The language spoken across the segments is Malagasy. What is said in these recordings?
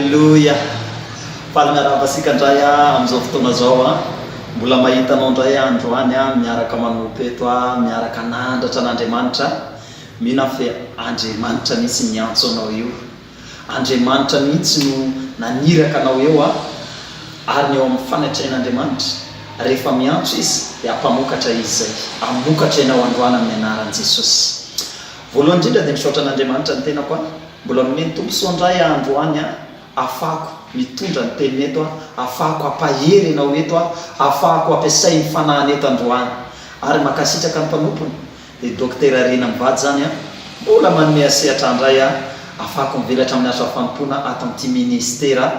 Aleloia! Faly miarahaba antsika indray aho amin'izao fotoana izao an! Mbola mahita anao indray aho androany an, miaraka manompo eto aho, miaraka hanandratra an'Andriamanitra. Mino aho fe Andriamanitra mihitsy miantso anao io. Andriamanitra mihitsy no naniraka anao eo an, ary ny eo amin'ny fanatrehan'Andriamanitra, rehefa miantso Izy dia hampamokatra Izy izay. Hamokatra ianao androany amin'ny anaran'i Jesosy. Voalohany indrindra dia misaotra an'Andriamanitra ny tenako an, mbola nomeny tombontsoa indray aho androany an, ahafahako mitondra ny teniny eto an, ahafahako hampahery anao eto an, ahafahako hampiasain'ny fanahiny eto androany. Ary mankasitraka ny mpanompony, dia Dokotera Rina mivady izany an, mbola manome ahy sehatra indray aho, ahafahako mivelatra amin'ny asa fanompoana ato amin'ity ministera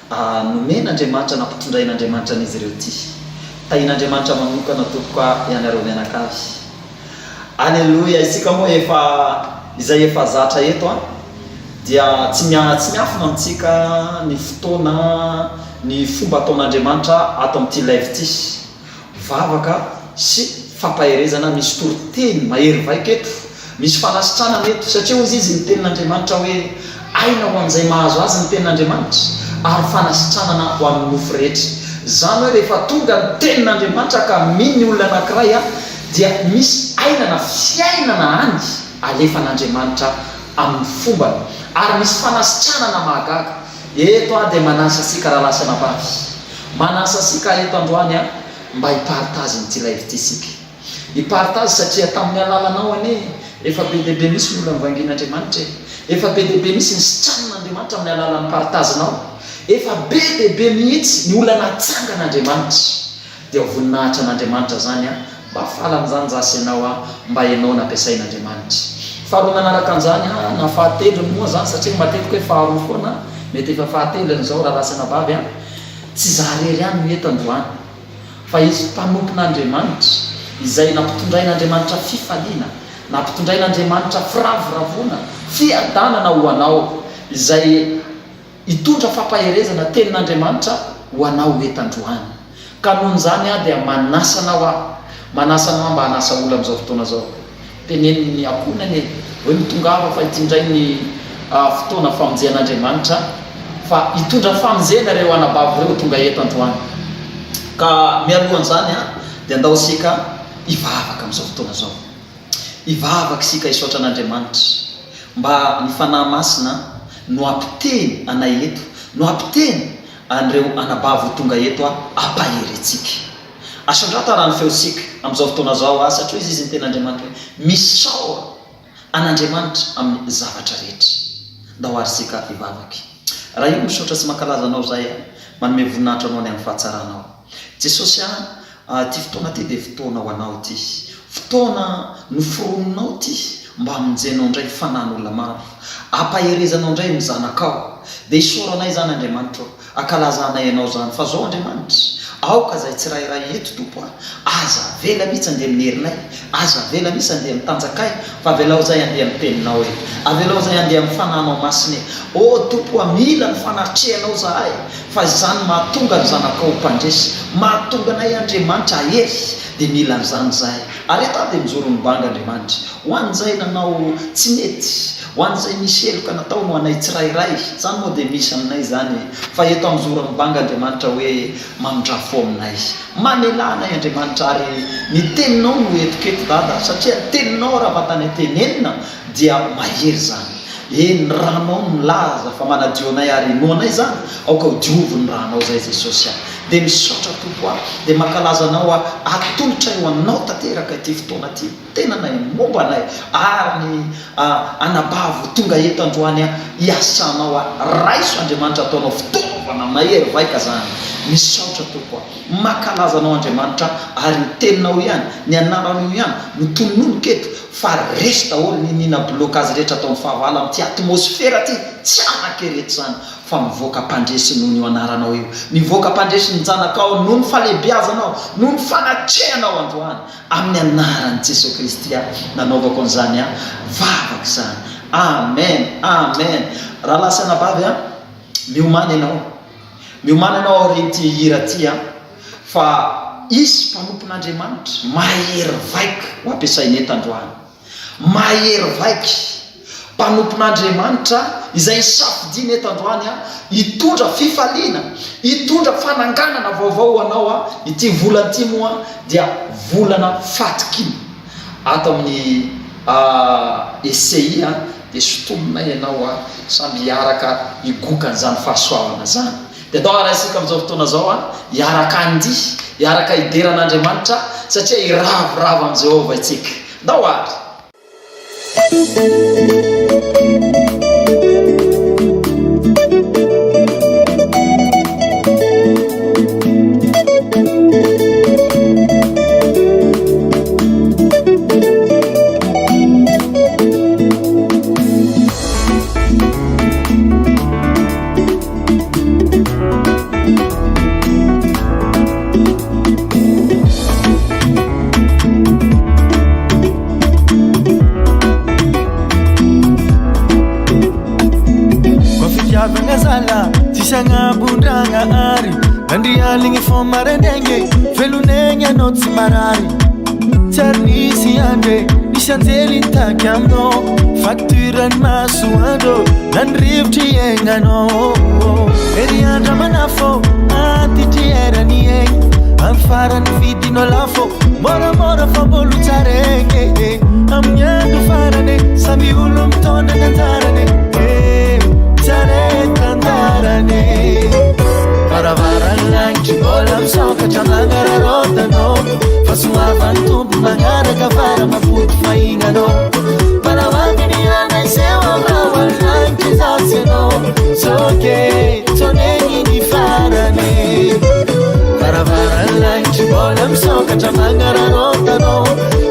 nomen'Andriamanitra nampitondrain'Andriamanitra an'izy ireo ity. Tahian'Andriamanitra manokana tompoko ahy ianareo mianakavy. Aleloia, isika moa efa izay efa zatra eto an, dia tsy mia tsy miafina amintsika ny fotoana, ny fomba ataon'Andriamanitra ato amin'ity live ity. Vavaka sy fampaherezana, misy toriteny mahery vaika eto, misy fanasitranana eto, satria hozy izy ny tenin'Andriamanitra hoe aina ho an'izay mahazo azy ny tenin'Andriamanitra ary fanasitranana ho an'ny nofo rehetra. Izany hoe rehefa tonga ny tenin'Andriamanitra ka mino ny olona anankiray dia misy aina na fiainana any alefan'Andriamanitra amin'ny fombany ary misy fanasitranana mahagaga. Eto aho dia manasa antsika rahalahy sy anabavy, manasa antsika eto androany aho mba hi-partage an'ity live ity isika. Hi-partage satria tamin'ny alalanao anie efa be dia be misy ny olona novangian'Andriamanitra e. Efa be dia be misy ny sitranin'Andriamanitra amin'ny alalan'ny partage-nao. Efa be dia be mihitsy ny olona natsangan'Andriamanitra. Dia ho voninahitra an'Andriamanitra izany an! Mba faly amin'izany za sy ianao an! Mba ianao nampiasain'Andriamanitra. Faharoa manaraka an'izany an, na fahatelony moa izany satria matetika hoe faharoa foana, mety efa fahatelony izao rahalahy sy anabavy an! Tsy za irery ihany no eto androany fa izy mpanompon'Andriamanitra izay nampitondrain'Andriamanitra fifaliana, nampitondrain'Andriamanitra firavoravoana, fiadanana ho anao izay Hitondra fampaherezana tenin'Andriamanitra ho anao eto androany. Ka nohon'izany aho dia manasa anao aho, manasa anao aho mba hanasa olona amin'izao fotoana izao. Teneno ny ankohonany e, hoe mitongava fa ity indray ny fotoana famonjean'Andriamanitra, fa hitondra famonjena ireo anabavy ireo tonga eto androany. Ka mialohan'izany dia andao isika hivavaka amin'izao fotoana izao. Hivavaka isika hisaotra an'Andriamanitra mba ny Fanahy Masina no hampiteny anay eto, no hampiteny an'ireo anabavy ho tonga eto hampahery antsika. Asandrato ara ny feontsika amin'izao fotoana izao aho satria hoy Izy ny tenin'Andriamanitra hoe misaora an'Andriamanitra amin'ny zavatra rehetra. Ndao ary isika hivavaka. Ray o, misaotra sy mankalaza Anao izahay, manome voninahitra Anao ny amin'ny fahatsaranao. Jesosy a, Ity fotoana ity dia fotoana ho anao ity. Fotoana noforoninao ity mba hamonjenao indray fanan'olona maro. Ampaherezanao indray ny zanakao. Dia isaoranay izany Andriamanitra o. Ankalazanay Anao izany. Fa izao Andriamanitra, aoka izay tsirairay eto Tompo a, aza avela mihitsy handeha amin'ny herinay, aza avela mihitsy handeha amin'ny tanjakay, fa avelao izay handeha amin'ny Teninao e. Avelao izay handeha amin'ny Fanahinao Masina e. O Tompo a, mila ny fanatrehanao izahay. Fa izany mahatonga ny zanakao ho mpandresy, mahatonga anay Andriamanitra hahery, dia mila an'izany izahay. Ary eto aho dia mijoro mibanga Andriamanitra, ho an'izay nanao tsy nety, ho an'izay nisy heloka nataony ho anay tsirairay, izany moa dia misy aminay izany, fa eto aho mijoro mibanga Andriamanitra hoe mamindrà fo aminay, mamelà anay Andriamanitra, ary ny teninao no entiko eto Dada, satria ny teninao raha vatany tenenina dia mahery izany. Eny, ny ranao no milaza fa manadio anay ary inoanay izany, aoka ho diovy ny ranao izay Jesosy a! Dia misaotra Tompo a! Dia mankalaza Anao aho, atolotray ho Anao tanteraka ity fotoana ity, ny tenanay, ny momba anay, ary ny anabavy ho tonga eto androany a, hiasanao aho, raiso Andriamanitra ataonao fitaovana mahery vaika izany, misaotra Tompo a! Mankalaza Anao Andriamanitra ary ny teninao ihany, ny anaranao ihany no tononiko eto fa resy daholo niniana blocage rehetra ataon'ny fahavalo amin'ity atmosfera ity, tsy hanan-kery eto izany fa mivoaka mpandresy noho io anaranao io, mivoaka mpandresy ny zanakao noho ny falehibiazanao, noho ny fanatrehanao androany, amin'ny anaran'i Jesoa Kristy aho nanaovako an'izany vavaka izany. Amen, amen. Rahalahy sy anabavy a, miomàna ianao. Miomàna ianao aorian'ity hira ity an, fa hisy mpanompon'Andriamanitra mahery vaika ho ampiasaina eto androany. Mahery vaika! Mpanompon'Andriamanitra izay nisafidiana eto androany hitondra fifaliana, hitondra fananganana vaovao ho anao. Ity volana ity moa dia volana fatokiana. Ato amin'ny SCI dia sintominay ianao samby hiaraka higoka an'izany fahasoavana izany. Dia andao ary isika amin'izao fotoana izao hiaraka handihy, hiaraka hidera an'Andriamanitra satria hiravoravo amin'i Jehovah isika. Andao ary! Koa fitiavagna zala tsisy agnabondragnahary Nandrialigny fô maraindraigny velonegny anao tsy marary Tsy ary nisy andro e, nisy anjely nitaky aminao Facture ny masoandro na ny rivotry iaignanao Ery andro aman'afo, antitry eran'ny aigny Amin'ny farany vidinao lafo, môramôra fa mbôlo tsaregny e Amin'ny andro farany, samy olo mitondra ny anjarany e Tsara e tantarany e Varavaran'ny lanitry mbola misokatra magnararaotanao Fahasoavan'ny Tompo magnaraka fara mampody fahignanao Mbola ho avy ny andro hiseho aminao any lanitra izaho sy ianao Tsoke, tsonegny ny farany Varavaran'ny lanitry mbola misokatra magnararaotanao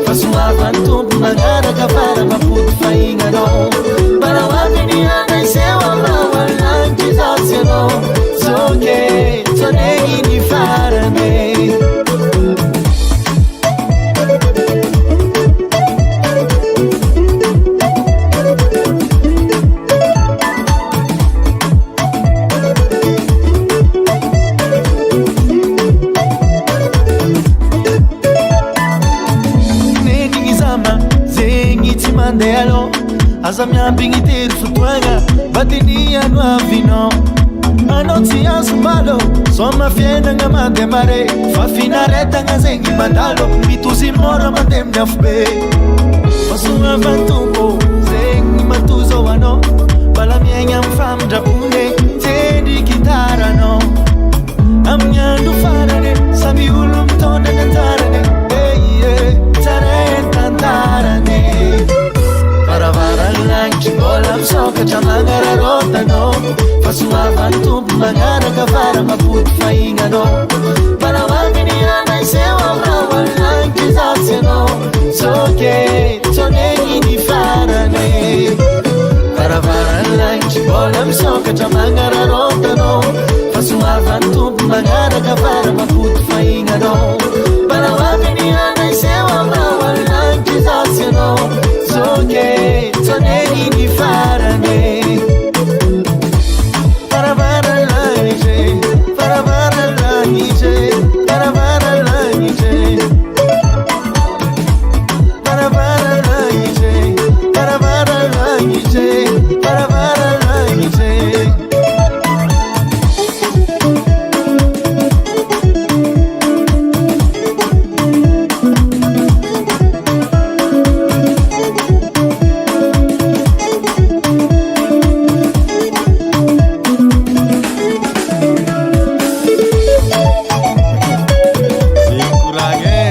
Fahasoavan'ny Tompo magnaraka fara mampody fahignanao Mbola ho avy ny andro hiseho aminao any lanitra izaho sy ianao Tsoke, tsonegny ny farany Nenigny zama zegny tsy mandeha aloha Aza miambigny tery fotoagna mba dinihano avinao Anao tsy azo malo Soma fiainagna mandeha mare Fa finaretagna zegny mandalo Mitozy mora mandeha amin'ny afobe Fahasoavan'ny Tompo zegny matozo ho anao Mbala miaigna amin'ny famindrapone Tendry gitaranao Amin'ny andro farany Samy olo mitondra ny anjarany Eh eh Tsara e tantarany Varavaran'ny lanitry mbola misokatra magnararaotanao Fahasoavan'ny Tompo magnaraka fara mampody fahignanao Mbola ho avy ny andro hiseho aminao any lanitra izaho sy ianao Tsoke tsonegny ny farany Varavaran'ny lanitry mbola misokatra magnararaotanao Fahasoavan'ny Tompo magnaraka fara mampody fahignanao Mbola ho avy ny andro hiseho aminao any lanitra izaho sy ianao Tsoke tsonegny ny farany Varavaran'ny lanitra Varavaran'ny lanitra Varavaran'ny lanitra Varavaran'ny lanitra Varavaran'ny lanitra Varavaran'ny lanitra Zegny koragna e,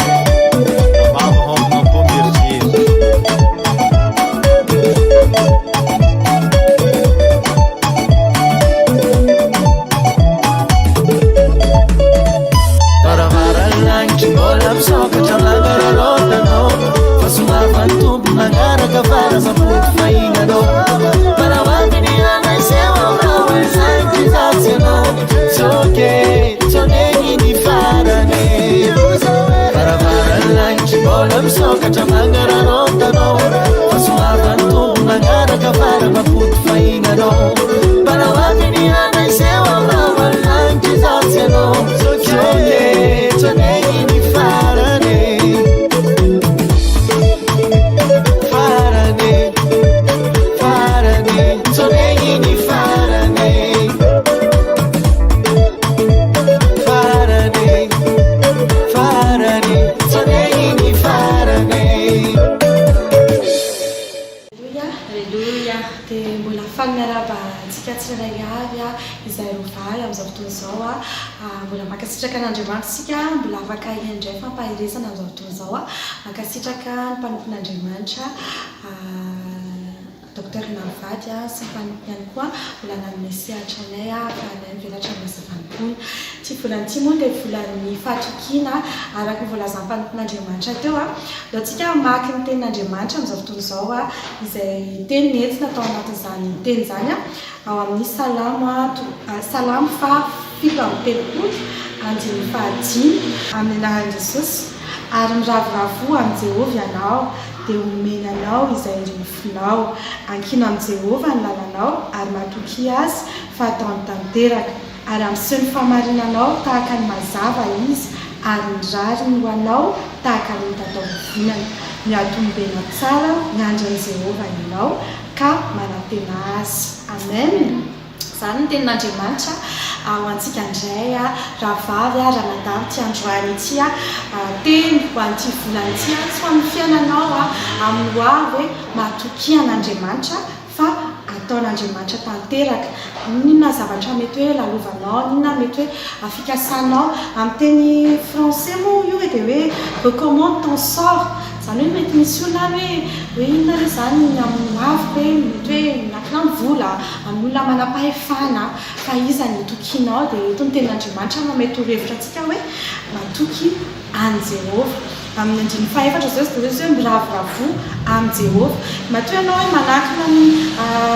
ambava homagna am-pô mieritreritra. Varavaran'ny lanitry mbola misokatra magnararaotanao Fahasoavan'ny Tompo magnaraka fara mampody fahignanao Mbola ho avy ny andro hiseho aminao Izay izaho sy ianao Tsoke tsonegny ny farany Varavaran'ny lanitry mbola misokatra magnararaotanao Fahasoavan'ny Tompo magnaraka fara mampody fahignanao Mbola ho avy ny andro hiseho aminao Any lanitra izaho sy ianao Tsoke tsonegny ny farany Farany Farany. antsika tsirairay avy izay rovay amin'izao fotoana izao. Mbola mankasitraka an'Andriamanitra isika mbola afaka hihaino fampaherezana amin'izao fotoana izao. Mankasitraka ny mpanompon'Andriamanitra Docteur Navady sy ny mpanompony ihany koa mbola nanome sehatra anay ahafahanay mivelatra amin'ny asa fanompoana. Ity volana ity moa dia volan'ny fahatokiana araka ny voalazan'ny mpanompon'Andriamanitra teo. Andao tsika hamaky ny tenin'Andriamanitra amin'izao fotoana izao izay teny nentina tao anatin'izany teny izany ao amin'ny Salamo Salamo faha 37 andininy fahadimy. Amin'ny anaran'i Jesosy, ary miravoravoa amin'i Jehovah ianao, dia homeny anao izay irin'ny fonao. Ankino amin'i Jehovah ny lalanao ary matokia azy fa hataony tanteraka. Ary hampiseho ny fahamarinanao tahaka ny mazava izy, ary ny rariny ho anao tahaka ny mitataovovonana. Miatombena tsara miandry an'i Jehovah ianao, ka manantena azy. Amen! Izany ny tenin'Andriamanitra ho antsika indray rahavavy, ranadahy ity androany ity, teny ho an'ity volana ity, tsy ho amin'ny fiainanao, amin'ny ho avy hoe matokia an'Andriamanitra fa ataon'Andriamanitra tanteraka. N'inona zavatra mety hoe lalovanao, n'inona mety hoe fikasanao. Amin'ny teny français moa io dia hoe recommande ton sort. Izany hoe mety misy olona any hoe hoe inona re izany ny amin'ny ho aviko hoe mety hoe miankina amin'ny vola, amin'ny olona manam-pahefana, fa iza no itokianao? Dia eto ny tenin'Andriamanitra manome torohevitra antsika hoe matoky an'i Jehovah. Amin'ny andininy fahefatra izao izy dia hoe miravoravoa amin'i Jehovah. Matoa ianao hoe manankina ny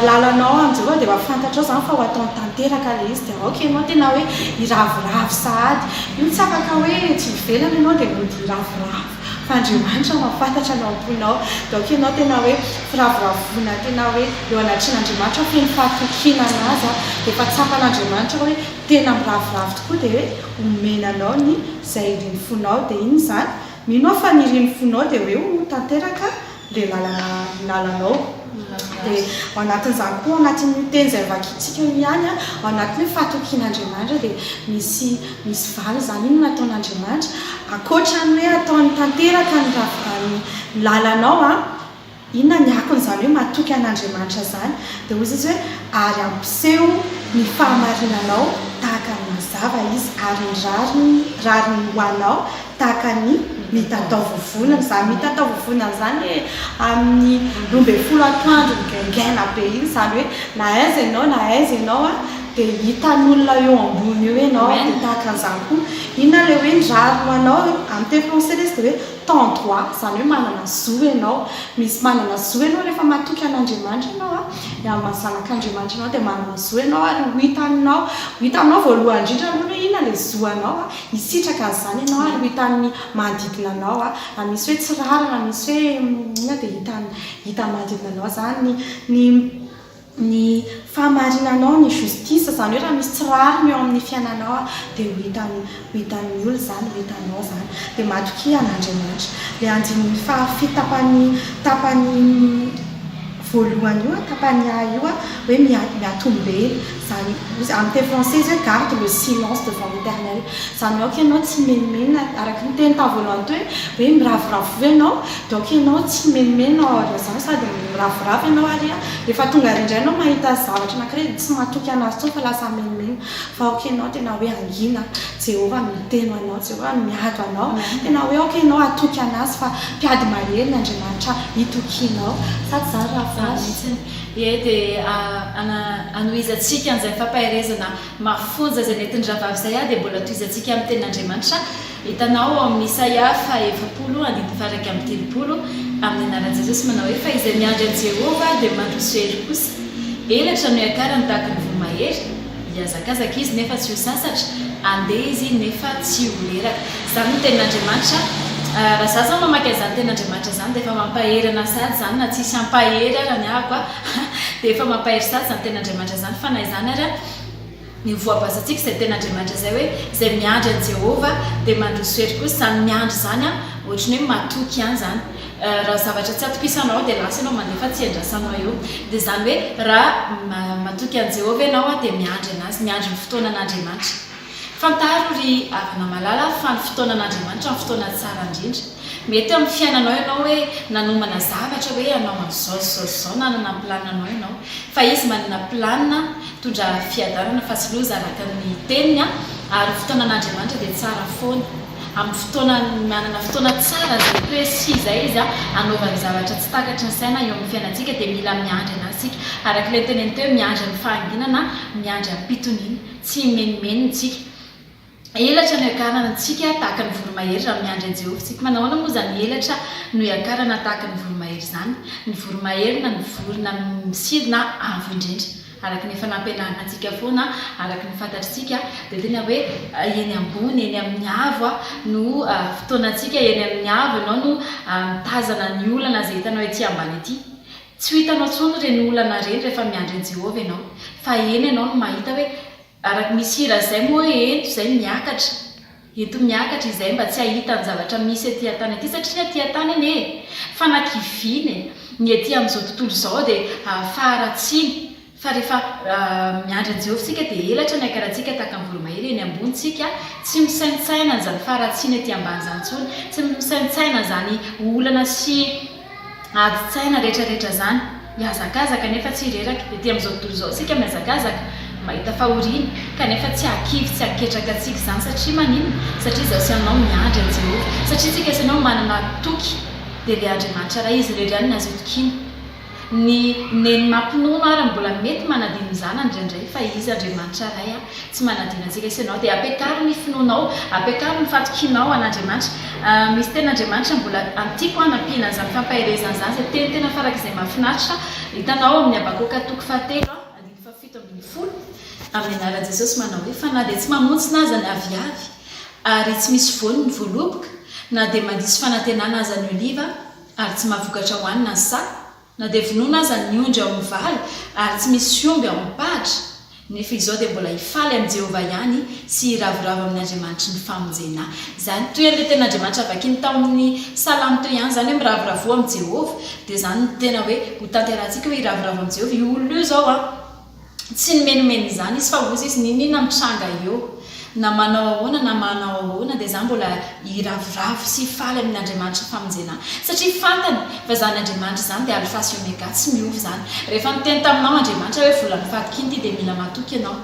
lalanao amin'i Jehovah dia efa fantatrao izany fa ho ataony tanteraka ilay izy. Dia aoka ianao tena hoe hiravoravo sahady. Io tsy afaka hoe tsy ivelany ianao dia mody hiravoravo. Fa Andriamanitra mahafantatra ny ao am-ponao. Donc ianao tena hoe firavoravoana tena hoe eo anatrehan'Andriamanitra feno fahatokiana an'Azy dia efa tsapan'Andriamanitra hoe tena miravoravo tokoa dia hoe omena anao ny izay irin'ny fonao dia inona izany? Mino aho fa ny irin'ny fonao dia hoe ho tanteraka ilay lalana lalanao. Dia ao anatin'izany koa, ao anatin'io teny izay novakintsika io ihany, ao anatin'ny hoe fahatokian'Andriamanitra dia misy misy valiny izany. Inona no ataon'Andriamanitra? Ankoatra ny hoe ataony tanteraka ny ny lalanao an, inona ny akon'izany hoe matoky an'Andriamanitra izany? Dia hoy izy hoe, ary hampiseho ny fahamarinanao tahaka ny mazava Izy, ary ny rariny rariny ho anao tahaka ny mitatao vovonana. Izany mitatao vovonana izany e, amin'ny 12 atoandro migaingaina be iny, izany hoe na aiza ianao na aiza ianao an, dia hitan'olona eo ambony eo ianao, dia tahaka an'izany koa. Inona ilay hoe ny rariny ho anao? Amin'ny teny français ilay izy dia hoe ton droit, izany hoe manana zo ianao. Misy manana zo ianao rehefa matoky an'Andriamanitra ianao an, ny amin'ny maha zanak'Andriamanitra anao dia manana zo ianao ary ho hitanao, ho hitanao voalohany indrindra aloha hoe inona ilay zo anao an, Hisitraka an'izany ianao ary ho hitan'ny manodidina anao. Raha misy hoe tsy rariny, raha misy hoe inona dia hitan'ny hitan'ny manodidina anao izany. Ny ny ny fahamarinanao, ny justice, izany hoe raha misy tsy rariny eo amin'ny fiainanao dia ho hitan'ny ho hitan'ny olona izany, ho hitanao izany. Dia matokia an'Andriamanitra. Ilay andininy fahafito tapany tapany voalohany io, tapany A io, hoe miatombe. Izany, amin'ny teny français izy hoe garde le silence devant l'Eternel. Izany hoe aoka ianao tsy himenomenona, araka ny teny tamin'ny voalohany teo hoe hoe miravoravoa ianao, dia aoka ianao tsy himenomenona ao aorian'izany sady miravoravo ianao ary rehefa tonga ary indray ianao mahita zavatra anankiray dia tsy matoky an'azy intsony fa lasa mimenomenona. Fa aoka ianao tena hoe hangina, Jehovah no miteny ho anao, Jehovah no miady ho anao, tena hoe aoka ianao hatoky an'azy fa mpiady mahery ny Andriamanitra itokianao. Sady izany rahavavy. Ie, dia hanohizantsika an'izay fampaherezana mafonja izay nentin'ny rahavavy izay dia mbola tohizantsika amin'ny tenin'Andriamanitra. Hitanao ao amin'ny Isaia faha-40 andininy faha-31, amin'ny anaran'i Jesosy manao hoe, Fa izay miandry an'i Jehovah dia mandroso hery kosa. Elatra no iakarany tahaka ny voromahery. Hihazakazaka izy nefa tsy ho sasatra, handeha izy nefa tsy ho reraka. Izany no tenin'Andriamanitra. Raha izaho izao mamaky an'izany tenin'Andriamanitra izany dia efa mampahery anà sahady izany na tsisy hampahery ara ny ahako dia efa mampahery sahady izany tenin'Andriamanitra izany fa na izany ary ny ho voabasantsika izay tenin'Andriamanitra izay hoe izay miandry an'i Jehovah dia mandroso hery kosa. Izany miandry izany ohatry ny hoe matoky ihany izany. Raha zavatra tsy atokisanao dia lasa ianao mandeha fa tsy iandrasanao eo. Dia izany hoe raha matoky an'i Jehovah ianao dia miandry an'Azy, miandry ny fotoanan'Andriamanitra. Fantaro ry havana malala fa ny fotoanan'Andriamanitra no fotoana tsara indrindra. Mety eo amin'ny fiainanao ianao hoe nanomana zavatra hoe hanao an'izao sy izao sy izao, nanana ny planinanao ianao. Fa Izy manana planina hitondra fiadanana fa tsy loza araka ny teniny ary ny fotoanan'Andriamanitra dia tsara foana. Amin'ny fotoana, manana fotoana tsara izay précis izay Izy hanaovany zavatra tsy takatry ny saina eo amin'ny fiainantsika dia mila miandry an'Azy isika. Araka ilay noteneniny teo hoe miandry amin'ny fahanginana, miandry amim-pitoniana. Tsy himenomenona isika. Elatra no iakarana antsika tahaka ny voromahery raha miandry an'i Jehovah isika. Manao ahoana moa izany elatra no iakarana tahaka ny voromahery izany? Ny voromahery na ny vorona misidina avo indrindra. Araka ny efa nampianarina antsika foana, araka ny fantatr'isika, dia tena hoe eny ambony, eny amin'ny avo no fotoanantsika, eny amin'ny avo ianao no mitazana ny olana izay hitanao ety ambany ety. Tsy ho hitanao intsony ireny olana ireny rehefa miandry an'i Jehovah ianao, fa eny ianao no mahita hoe Araka misy hira zay moa hoe ento zay miakatra, ento miakatra izay mba tsy hahita ny zavatra misy aty an-tany aty satria ny aty an-tany anie e, fanakiviana e, ny aty amin'izao tontolo izao dia faharatsiana, fa rehefa miandry an'i Jehovah isika dia elatra ny hiakarantsika tahaka ny voromahery eny ambony tsika, tsy misaintsaina an'izany faharatsiana aty ambany izany intsony, tsy misaintsaina an'izany olana sy. Adin-tsaina retraretra zany. Hihazakazaka nefa tsy reraka. Ety amin'izao tontolo izao isika mihazakazaka, mahita fahoriana, kanefa tsy hahakivy, tsy hahaketraka antsika izany. Satria maninona? Satria izaho sy ianao miandry an'i Jehovah. Satria isika sy ianao manana toky, dia ilay Andriamanitra Ray, Izy irery ihany no azo itokiana. Ny neny mampinono ary mbola mety manadino ny zanany indraindray, fa Izy Andriamanitra Ray tsy manadino antsika sy ianao. Dia ampiakaro ny finoanao, ampiakaro ny fatokianao an'Andriamanitra. Misy tenin'Andriamanitra mbola tiako hanampiana an'izany fampaherezana izany, izay teny tena farak'izay mahafinaritra, hitanao ao amin'ny Habakoka toko fahatelo, andininy fahafito ambin'ny folo, amin'ny anaran'i Jesosy manao hoe, Fa na dia tsy mamontsina aza ny aviavy, ary tsy misy voany ny voaloboka, na dia mandiso fanantenana aza ny oliva, ary tsy mahavokatra hohanina ny saha, na dia vonoina aza ny ondry ao amin'ny vala, ary tsy misy omby ao amin'ny pahatra, nefa izao dia mbola hifaly amin'i Jehovah ihany sy hiravoravo amin'ny Andriamanitry ny famonjena. Izany, toy an'ilay tenin'Andriamanitra vakiny tao amin'ny Salamo teo ihany izany hoe miravoravoa amin'i Jehovah, dia izany no tena hoe hotanterahantsika hoe hiravoravo amin'i Jehovah. Io olona io izao an! Tsy nimenomenona izany izy fa hozy izy, n'inon'inona mitranga eo, na manao ahoana na manao ahoana dia izaho mbola hiravoravo sy hifaly amin' Andriamanitry ny famonjena ahy. Satria fantany fa izany Andriamanitra izany dia Alfa sy Omega, tsy miova izany. Rehefa niteny taminao Andriamanitra hoe volan'ny fahatokiana ity dia mila matoky ianao.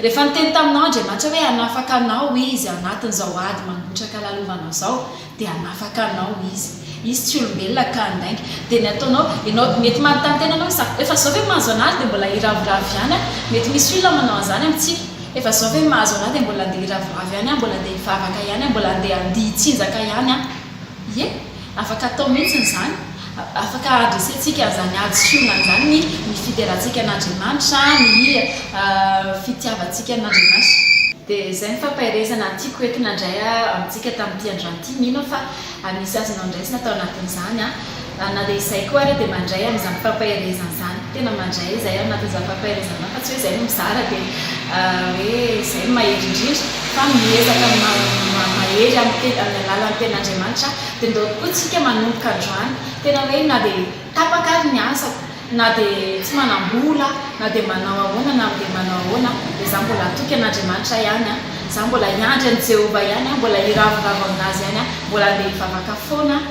Rehefa niteny taminao Andriamanitra hoe hanafaka anao Izy ao anatin'izao ady mangotraka lalovanao izao dia hanafaka anao Izy. Izy tsy olombelona ka handainga. Dia ny ataonao, ianao mety manontany tena ianao hoe za, efa zao ve mahazo anah dia mbola hiraviravy ihany aho? Mety misy olona manao an'izany amintsika, efa zao ve mahazo anah dia mbola andeha hiraviravy ihany aho, mbola andeha hivavaka ihany aho, mbola andeha handihy hitsinjaka ihany aho. Ie, afaka atao mihitsy izany. Afaka handresentsika an'izany ady sy olana izany ny ny fiderantsika an'Andriamanitra, ny fitiavantsika an'Andriamanitra. Dia izay ny fampaherezana tiako entina indray amintsika tamin'ity androany ity. Mino aho fa misy azonao andraisina tao anatin'izany. Na dia izay koa ary dia mandray amin'izany fampaherezana izany. Tena mandray izahay ao anatin'izany fampaherezana izany fa tsy hoe izay no mizara dia hoe izay no mahery indrindra fa miezaka mahery amin'ny alalan'ny tenin'Andriamanitra. Dia ndao tokoa tsika manomboka androany. Tena hoe na dia tapaka ary ny asako, na dia tsy manam-bola aho, na dia manao ahoana na dia manao ahoana, dia izaho mbola hatoky an'Andriamanitra ihany aho. Izaho mbola hiandry an'i Jehovah ihany aho, mbola hiravoravo amin'Azy ihany aho, mbola handeha hivavaka foana aho,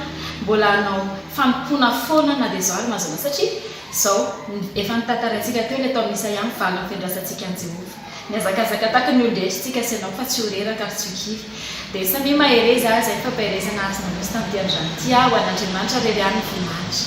mbola hanao fanompoana foana aho na dia izao ary mahazo an'ahy. Satria izao, efa notantaraintsika teo ilay tao amin'ny Isaia ny valin'ny fiandrasantsika an'i Jehovah. Mihazakazaka tahaka ny olon-drehetra isika sy ianao fa tsy ho reraka ary tsy ho kivy. Dia samia mahereza izay ny fampaherezana azonareo sy tamin'ity androany ity aho ho an'Andriamanitra irery ihany ny voninahitra.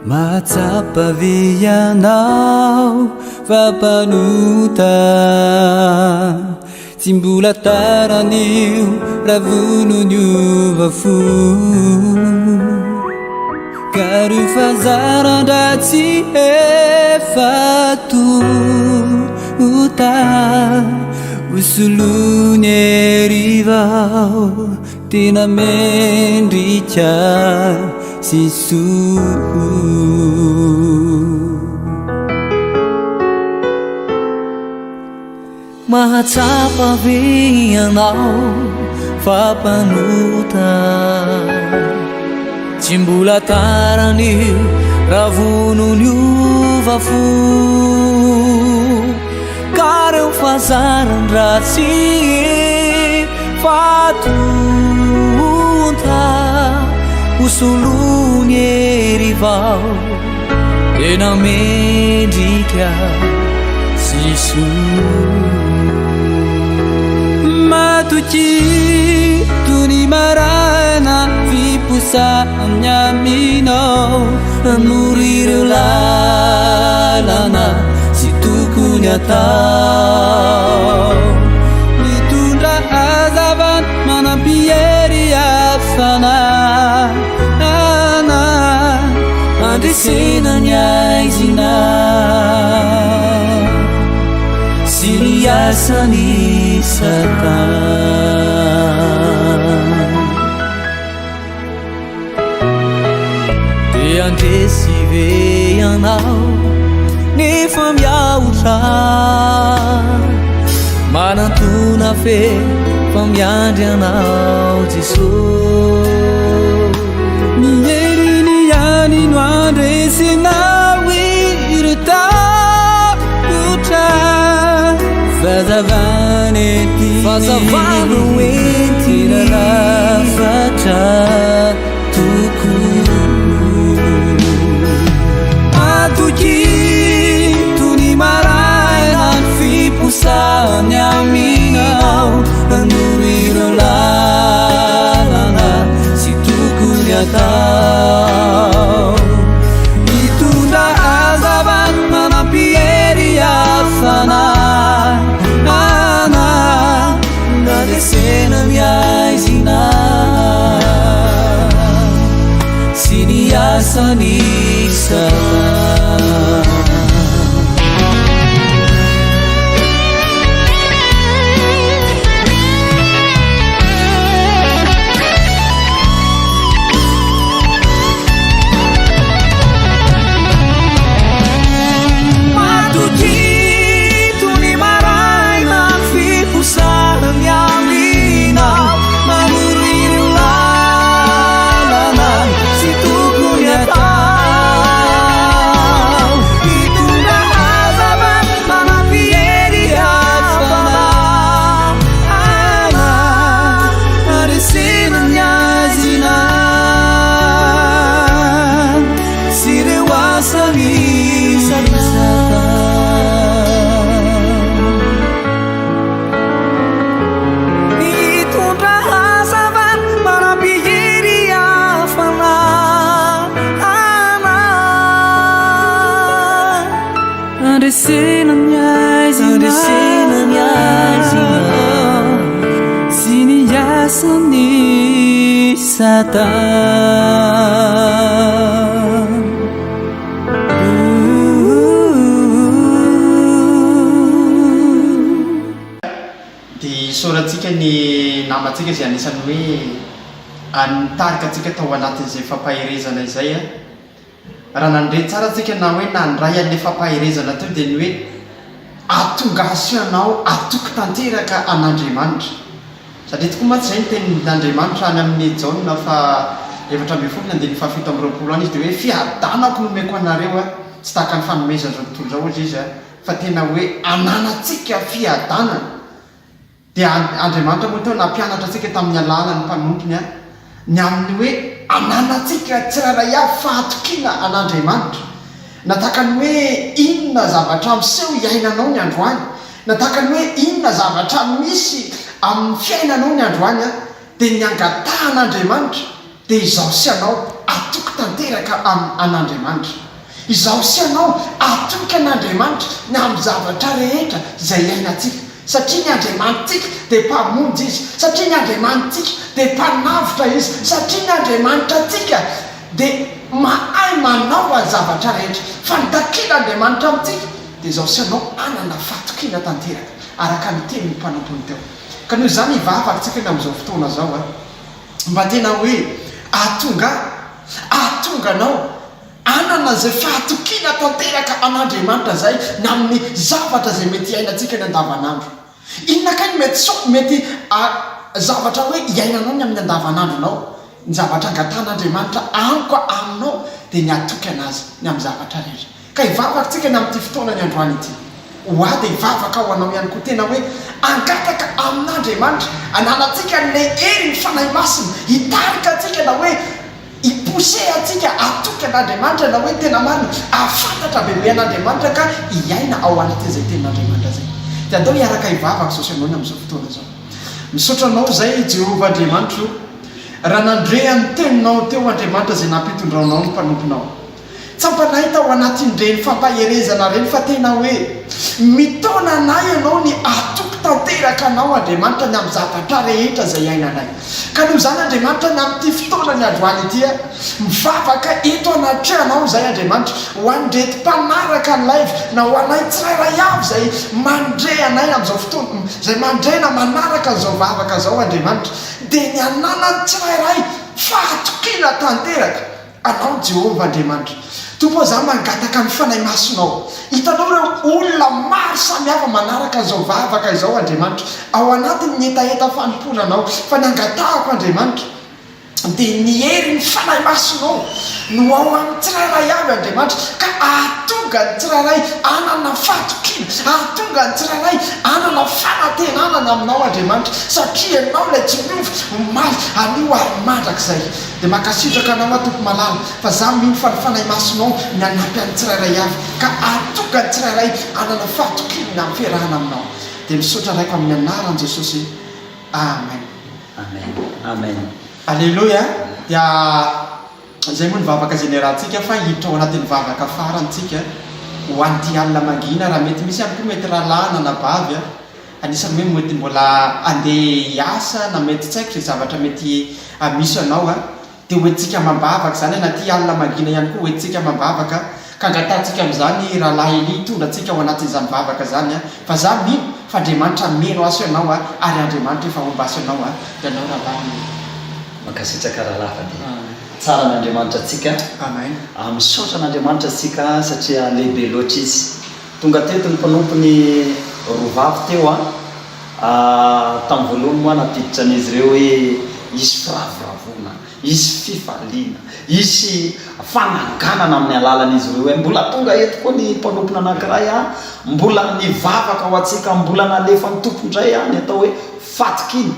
Mahatsapa ve ianao fa mpanota? Tsy mbola tara anio raha vono niova fo. Ka reo fahazaran-dratsy efa tonta ho solony hery vao. Tena mendrika sy soa. Mahatsapa ve ianao fa mpanota? Tsy mbola tara anio raha vono niova fo Ka reo fahazaran-dratsy efa tonta Ho solony hery vao tena mendrika sy soa. Matokia toy ny maraina fiposahan'ny aminao Hanoro ireo lalana sy tokony atao Mitondra hazavana manampy hery hafanana Handresena ny haizina sy ny asan'i Satana. Te handresy ve ianao nefa miahotra? Manantona fe fa miandry anao Jesosy. Ny heriny ihany no handresenao ireo tahotra. Fahazavana entiny, fahazavana entiny lafatra tokoa. Matokia toy ny maraina ny fiposahany aminao, hanoro ireo lalana sy tokony atao. Mitondra hazavana manampy hery hafanana nandresena ny haizina sy ny asan'i Satana. Matokia toy ny maraina ny fiposahany aminao Manoro ireo lalana sy tokony atao Hitondra hazavana manampy hery hafanana Handresena ny haizina sy ireo asan'i Satana. Hitondra hazavana manampy hery hafanana. Handresena ny haizina, handresena ny haizina sy ny asan'i Satana. Dia isaorantsika ny namantsika izay anisan'ny hoe nitarika antsika tao anatin'izay fampaherezana izay. Raha nandre tsara tsika na hoe nandray an'ilay fampaherezana teo dia ny hoe ahatongaso ianao hatoky tanteraka an'Andriamanitra. Satria tokoa mantsy izay ny tenin'Andriamanitra any amin'ny Jaona faha 14 ny andininy faha 27 any izy dia hoe fiadanako no omeko anareo a, tsy tahaka ny fanomezan'izao tontolo izao hozy izy a, fa tena hoe ananantsika fiadanana. Dia Andriamanitra moa teo nampianatra antsika tamin'ny alalan'ny mpanompony ny amin'ny hoe ananantsika tsirairay avy fahatokiana an'Andriamanitra. Na tahaka ny hoe inona zavatra miseho iainanao ny androany, na tahaka ny hoe inona zavatra misy amin'ny fiainanao ny androany, dia ny angatahan'Andriamanitra dia izaho sy ianao atoky tanteraka am an'Andriamanitra. Izaho sy ianao atoky an'Andriamanitra ny amin'ny zavatra rehetra izay iainantsika. Satria ny Andriamanitsika dia Mpamonjy Izy. Satria ny Andriamanitsika dia Mpanavotra Izy. Satria ny Andriamanitrantsika dia mahay manao ny zavatra rehetra. Fa ny takian'Andriamanitra amintsika dia izaho sy ianao hanana fahatokiana tanteraka araka ny tenin'ny mpanompony teo. Ka noho izany hivavaka tsika ny amin'izao fotoana izao a. Mba tena hoe ahatonga ahatonga anao hanana izay fahatokiana tanteraka an'Andriamanitra izay ny amin'ny zavatra izay mety hiainantsika ny andavanandro. Inona kay no mety sao mety zavatra hoe iainanao ny amin'ny andavanandronao? Ny zavatra angatahan'Andriamanitra amiko aminao dia ny hatoky an'Azy ny amin'ny zavatra rehetra. Ka hivavaka tsika ny amin'ity fotoana ny androany ity. Ho ahy dia hivavaka ho anao ihany koa tena hoe hangataka amin'Andriamanitra hananantsika an'ilay hery ny Fanahy Masina hitarika antsika na hoe hi-pousser antsika hatoky an'Andriamanitra na hoe tena marina hahafantatra bebe an'Andriamanitra ka hiaina ao anatin'izay tenin'Andriamanitra izay. Dia andao hiaraka hivavaka izao sy ianao ny amin'izao fotoana izao. Misaotra Anao izay Jehovah Andriamanitro raha nandre an'ny teninao teo Andriamanitra izay nampitondraonao ny mpanomponao. Tsapanay tao anatin'ireny fampaherezana ireny fa tena hoe mitaona anay Ianao ny hatoky tanteraka Anao Andriamanitra ny amin'ny zavatra rehetra izay iainanay. Ka noho izany Andriamanitra ny amin'ity fotoana ny androany ity aho mivavaka eto anatrehanao izay Andriamanitra ho an'ireto mpanaraka ny live na ho anay tsirairay avy izay mandre anay amin'izao fotoana izay mandre na manaraka an'izao vavaka izao Andriamanitra dia ny hananan'ny tsirairay fahatokiana tanteraka Anao Jehovah Andriamanitra. Tompo ô, za mangataka ny Fanahy Masinao. Hitanao ireo olona maro samihafa manaraka an'izao vavaka izao Andriamanitra, ao anatin'ny hetaheta fanompoana Anao. Fa ny angatahako Andriamanitra, dia ny herin'ny Fanahy Masinao no ao amin'ny tsirairay avy Andriamanitra, ka hahatonga ny tsirairay hanana fahatokiana, hahatonga ny tsirairay hanana fanantenana ny Aminao Andriamanitra, satria Ianao ilay tsy miova, omaly, anio ary mandrakizay. Dia mankasitraka anao aho Tompo malala fa za mino fa ny Fanahy Masinao ny hanampy an'ny tsirairay avy ka hahatonga ny tsirairay hanana fahatokiana amin'ny fiarahana aminao. Dia misaotra Raiko amin'ny anaran'i Jesosy. Amen. Amen. Amen. Aleloia. Dia izay moa ny vavaka izay niarahantsika fa hiditra ao anatin'ny vavaka farany tsika ho an'ity alina mangina raha mety misy ihany koa mety rahalahy na anabavy a. Anisan'ny hoe mety mbola handeha hiasa na mety tsy haiko izay zavatra mety misy anao a, dia hoentintsika amam-bavaka izany na aty alina mangina ihany koa hoentintsika amam-bavaka ka angatahantsika amin'izany rahalahy Elia hitondra antsika ao anatin'izany vavaka izany a, fa za mino fa Andriamanitra hameno aso ianao a, ary Andriamanitra efa homba aso ianao a, ianao rahalahy Elia. Mankasitraka rahalahy fa dia tsara ny Andriamanitra antsika. Amen. Misaotra an'Andriamanitra isika satria lehibe loatra Izy. Tonga teto ny mpanompony roa vavy teo an! Tamin'ny voalohany moa nampiditra an'izy ireo hoe hisy firavoravoana, hisy fifaliana, hisy fananganana amin'ny alalan'izy ireo hoe mbola tonga eto koa ny mpanompony anankiray an! Mbola nivavaka ho antsika, mbola nalefan'ny Tompo indray an! Ny atao hoe fatokiana.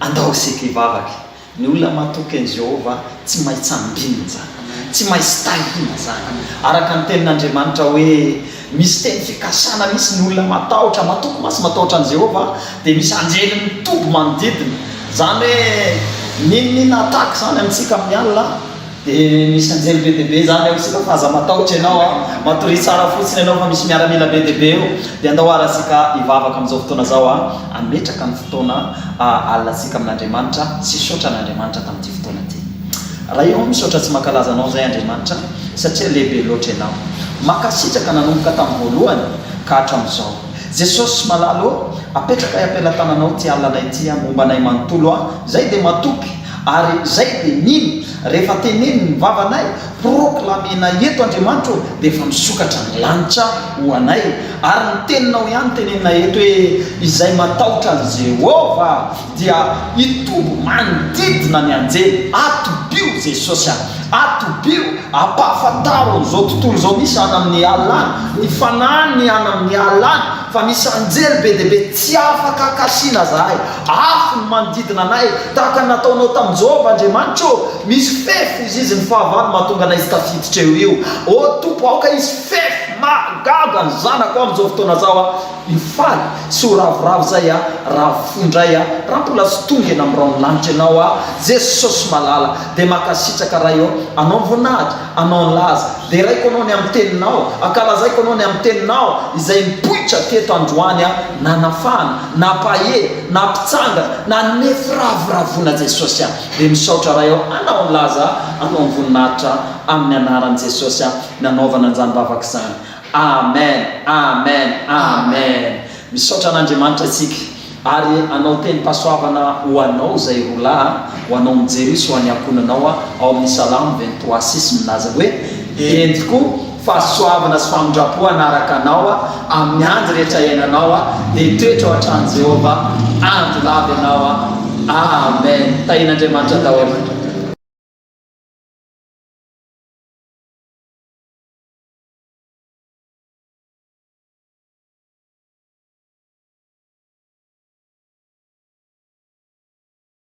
Andao isika hivavaka. Ny olona matoky an'i Jehovah tsy maintsy ambinina izany, tsy maintsy tahina izany. Araka ny Tenin'Andriamanitra hoe misy teny fikasana misy ny olona matahotra, matoky mantsy matahotra an'i Jehovah dia misy anjely mitoby manodidina. Izany hoe n'inon'inona attaque izany amintsika amin'ny alina dia misy anjely be dia be izany ao isika fa aza matahotra ianao an, matoria tsara fotsiny ianao fa misy miaramila be dia be eo. Dia andao ary isika hivavaka amin'izao fotoana izao an, hametraka ny fotoana Ahalantsika amin'Andriamanitra sy hisaotra an'Andriamanitra tamin'ity fotoana ity. Ray ô, misaotra sy mankalaza Anao izay Andriamanitra satria lehibe loatra Ianao. Mankasitraka nanomboka tamin'ny voalohany ka hatramin'izao. Jesosy malala ô, apetrakay am-pelatananao ity alanay ity momba anay manontolo a, izay dia matoky ary izay dia mino, rehefa teneniny ny vavanay, proclamer-nay eto Andriamanitra ô, dia efa misokatra ny lanitra ho anay, Ary ny teninao ihany teneninay eto hoe, Izay matahotra an'i Jehovah dia hitombo manodidina ny anjely. Atobio Jesosy a! Atobio! Ampahafantaro an'izao tontolo izao misy any amin'ny alina any, ny fanahiny any amin'ny alina any, fa misy anjely be dia be tsy afaka kasihina zahay. Afo ny manodidina anay, tahaka ny nataonao tamin'i Joba, Andriamanitra ô! Misy fefy, hoy izy, ny fahavalo mahatonga anay tsy tafiditra eo io. Ô Tompo, aoka hisy fefy! Mahagaga ny zanako amin'izao fotoana izao a! Hifaly sy ho ravoravo zay a! Raha fo ndray a! Raha mbola tsy tonga eny amin'ny rahon'ny lanitra ianao a! Jesosy malala! Dia mankasitraka Ray ô! Anao ny voninahitra, Anao ny laza! Deraiko Anao ny amin'ny teninao, ankalazaiko Anao ny amin'ny teninao izay nipoitra teto androany a! Nanafahana, nampahery, nampitsangana, nanome firavoravoana Jesosy a! Dia misaotra Ray ô! Anao ny laza, Anao ny voninahitra amin'ny anaran'i Jesosy a! nanaovana an'izany vavaka izany. Amen! Amen! Amen! Misaotra an'Andriamanitra isika ary hanao tenim-pahasoavana ho anao izay roa lahy, ho anao mijery io sy ho an'ny ankohonanao ao amin'ny Salamo 23 6 milaza hoe, Eny tokoa, Fahasoavana sy famindram-po hanaraka anao amin'ny andro rehetra iainanao, dia hitoetra ao an-tranon'i Jehovah andro lava ianao. Amen. Tahian'Andriamanitra daholo.